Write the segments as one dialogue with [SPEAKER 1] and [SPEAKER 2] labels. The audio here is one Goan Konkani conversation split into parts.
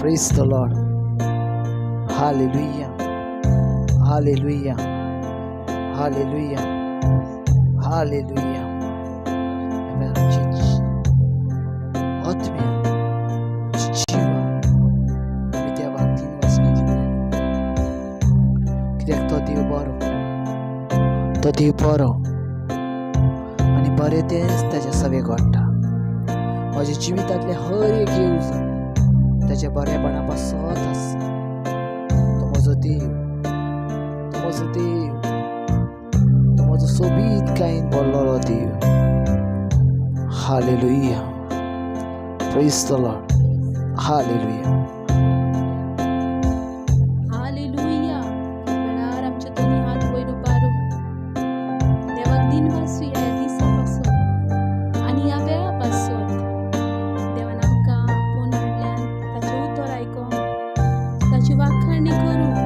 [SPEAKER 1] Praise the Lord. Hallelujah. Hallelujah. Hallelujah. Hallelujah. आत्म्या जिवा आमी देवाक तीन वाचणी दिवया, कित्याक तो देव बरो, तो देव बरो आनी बरें तेंच ताच्या सवे घडटा. म्हज्या जिवितांतलें हर एक येवजण ताच्या बरेपणा पासत आसा. तो म्हजो देव, तो म्हजो देव, तो म्हजो सोबीतकायेन भरलेलो देव. Hallelujah. Praise the Lord. Hallelujah.
[SPEAKER 2] Hallelujah. वेळार आमचे दोनी हात वयर उबारून देवाक दिनवासूया ह्या दिसा पासून आनी ह्या वेळा पासून देवान आमकां आपोवन हाडल्यान ताचें उतर आयकोंक, ताची वाखाणी करूंक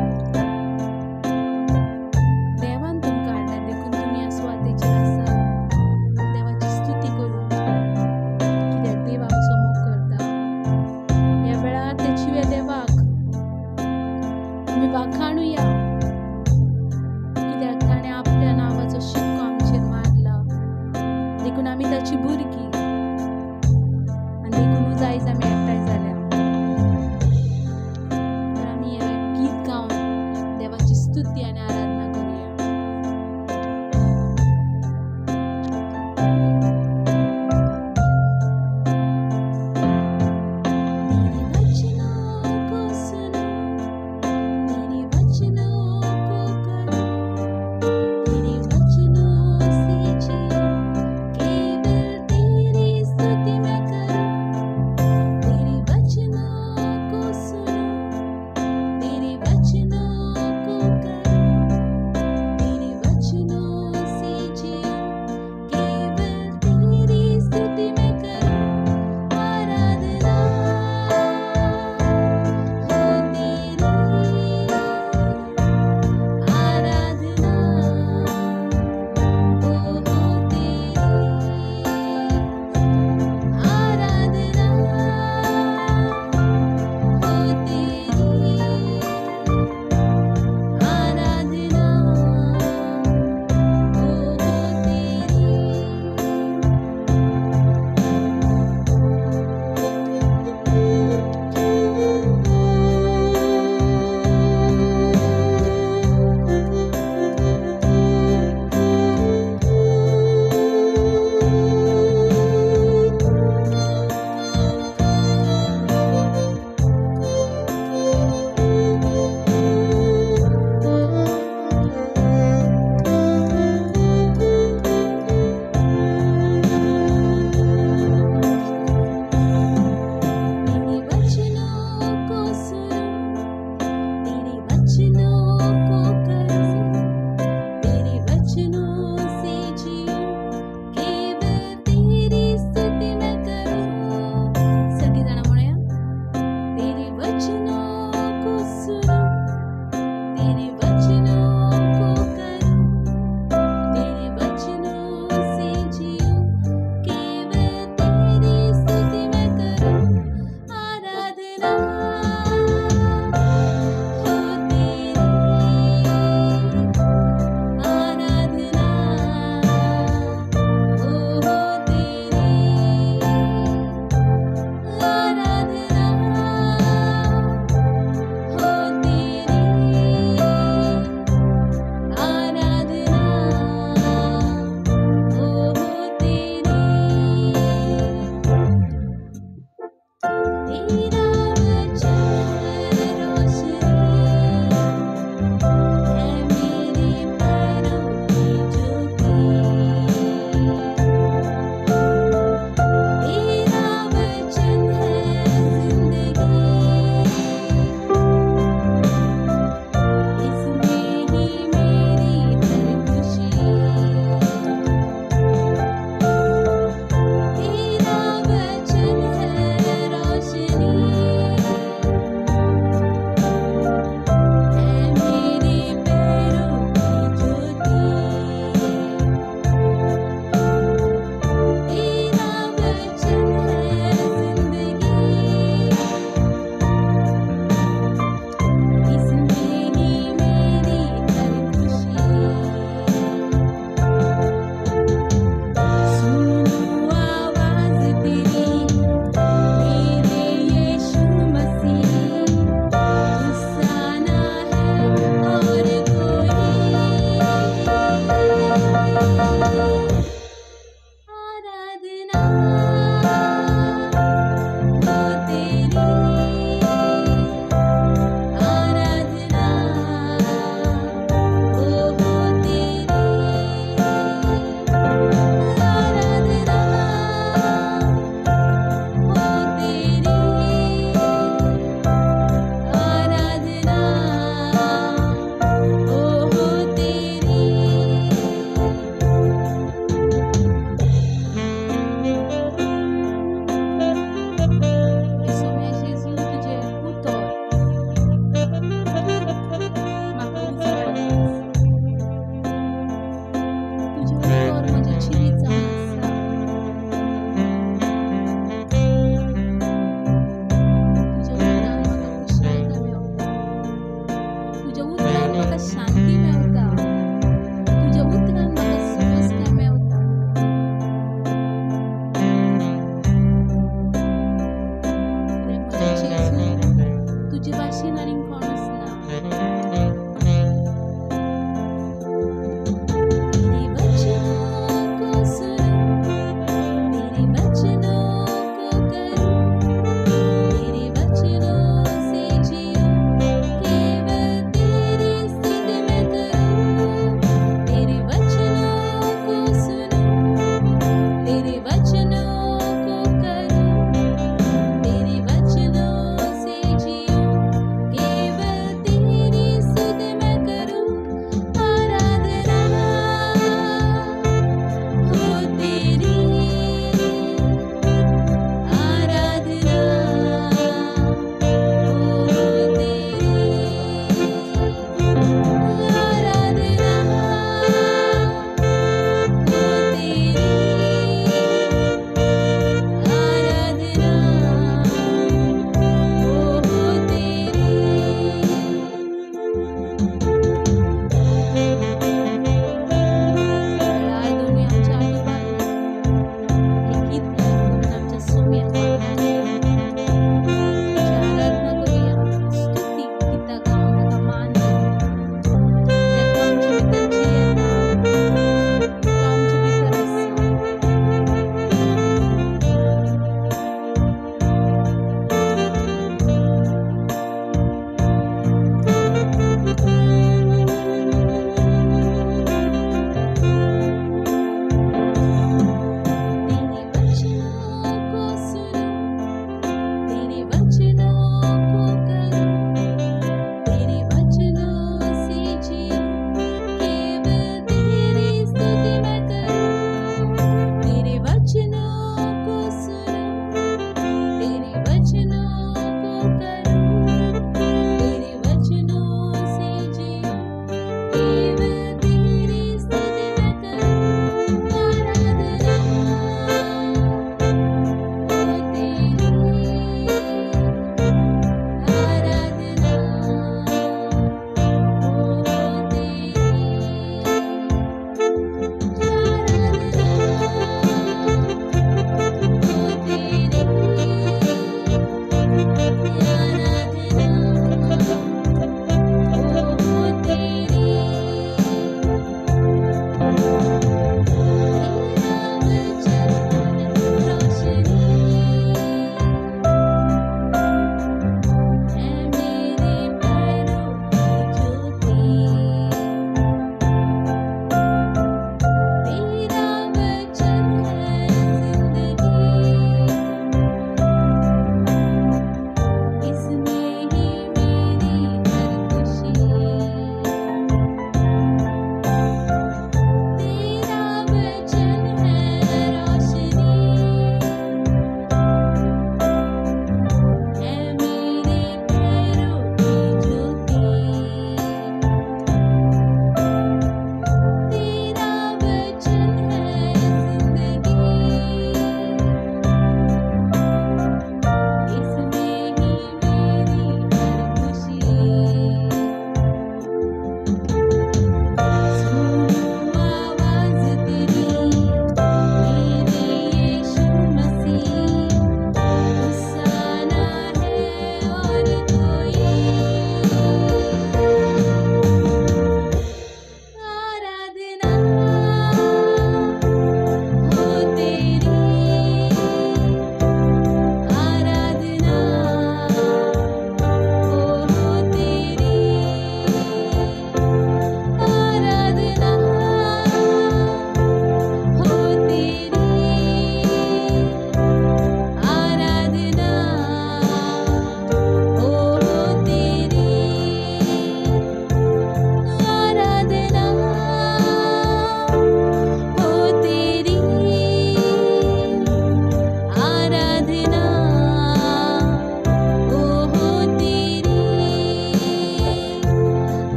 [SPEAKER 2] देवान तुमकां हाडल्या, देखून तुमी ह्या सुवातेचेर आसात. देवाची स्तुती करूंक, कित्याक देव आमचो मोग करता. ह्या वेळार त्या जिव्या देवाक आमी वाखाणुया, कित्याक ताणें आपल्या नांवाचो शिक्को आमचेर मारला.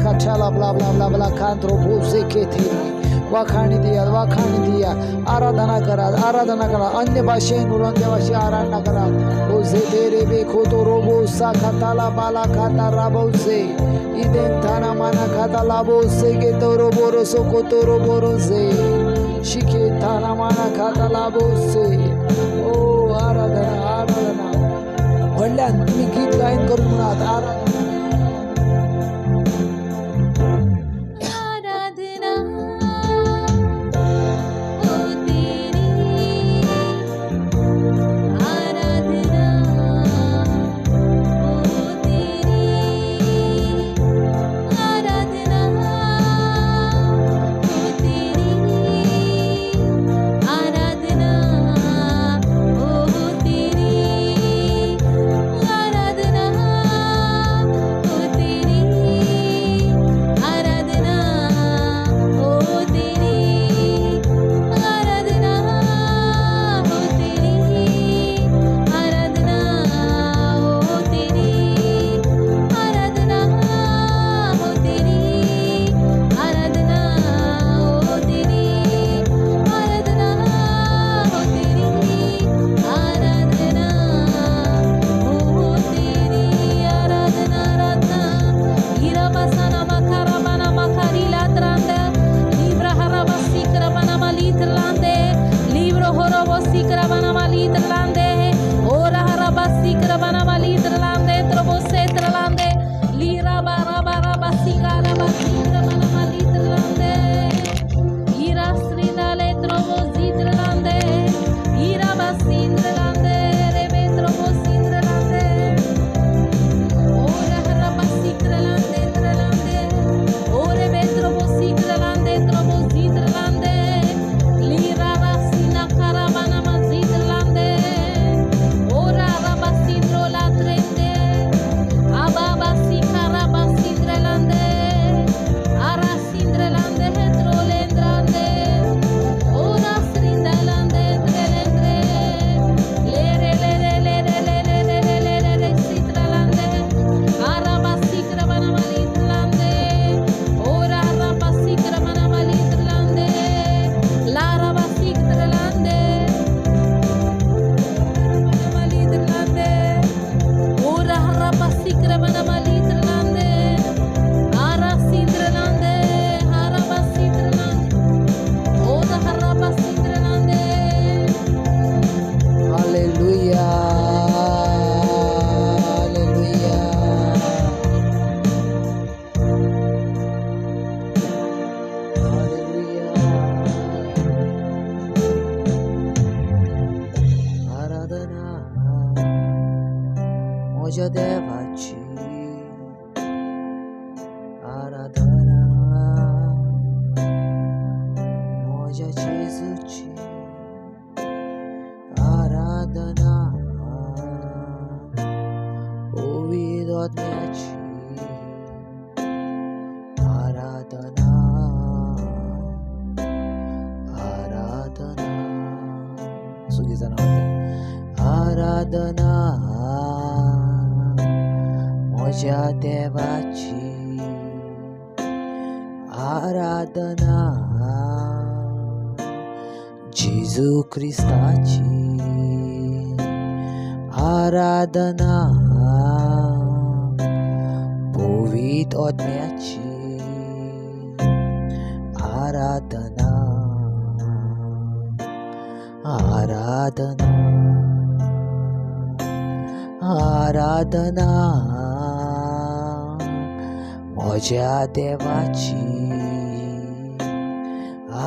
[SPEAKER 1] काठाला ब्ला ब्ला ब्ला ब्ला कांत्रो भोसे केथेरी. वाखाणी दियात, वाखाणी दिया. आराधना करात, आराधना करा. अन्य भाषेन उलोवन देवाची आराधना करात. ओझे तेरे बे खोतो रोबो सा खाताला बाला खाता राबोसे इदेन थाना माना खाता लाबो से के तोरो बोरो सो को तोरो बोरो से शिके थाना माना खाता लाबो से. ओ आराधना, आराधना. व्हडल्यान तुमी गीत गायन करून म्हणात आराधना.
[SPEAKER 2] आराधना ओ तेरी, आराधना ओ तेरी, आराधना ओ तेरी, आराधना ओ तेरी, आराधना ओ तेरी, आराधना ओ तेरी, आराधना ओ तेरी, आराधना ओ तेरी, आराधना ओ तेरी, आराधना ओ तेरी, आराधना ओ तेरी, आराधना ओ तेरी, आराधना, आराधना. Irabasana makarabana makarila tranda libra harabasi krabana malitrlande libro horobosi krabana malitrlande ora harabasi krabana malitrlande trobose trlande lira barabarabasi karabasi krabana malitrlande ira srindale trobozitrlande ira basindrlande rebe trobosindrlande ora harabasikralande tralande ore betrobosikralande trobozitrlande lira rasina karavana mazitrlande ora rabasindro la trende ababasi karabasindrelande arasindrelande trolendrando ora srindalande trelendre lere lere lere lere lere lere lere sitralande arabasikrabana malitrlande ora rabasikrabana malitrlande la rabasikralande malitrlande ora rabasikrabana malitrlande arasindrelande arabasitrlande ora rabasitrlande.
[SPEAKER 1] Hallelujah, hallelujah, hallelujah. आराधना म्हज्या देवाची, आराधना म्हज्या जेजूची, आराधना पवित्र आत्म्याची, आराधना, आराधना. चुकीचं नाव तें. आराधना म्हज्या देवाची, आराधना जेजू क्रिस्ताची, आराधना पवित्र आत्म्याची, आराधना, आराधना, आराधना म्हज्या देवाची,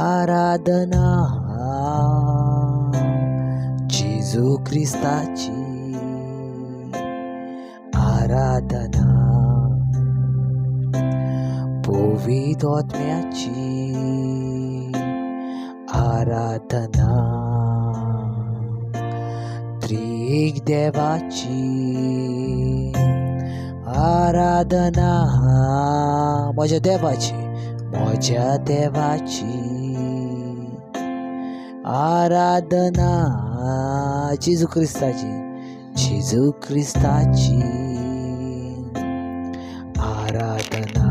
[SPEAKER 1] आराधना जेजू क्रिस्ताची, आराधना पवित्र आत्म्याची, आराधना त्रिएक देवाची, आराधना म्हज्या देवाची, म्हज्या देवाची, आराधना जेजू क्रिस्ताची, जेजू क्रिस्ताची आराधना.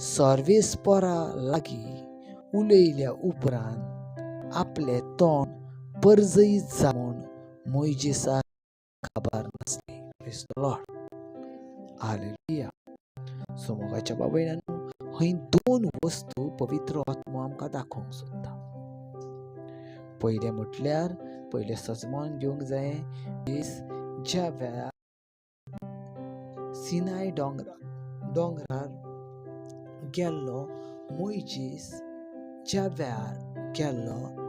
[SPEAKER 1] सर्वेस्परा लागीं उलयल्या उपरांत आपलें तोंड परजळीत जालें म्हूण मोयजेसाक खबर नासली. Praise the Lord. Hallelujah. So मोगाच्या बाबा, हय दोन वस्तू पवित्र आत्मो आमकां दाखोवंक सोदता. पयलें म्हटल्यार, पयलें सजमान घेवंक जाय, ज्या वेळार सिनाय दोंगरार गेल्लो मोयजीस, ज्या वेळार गेल्लो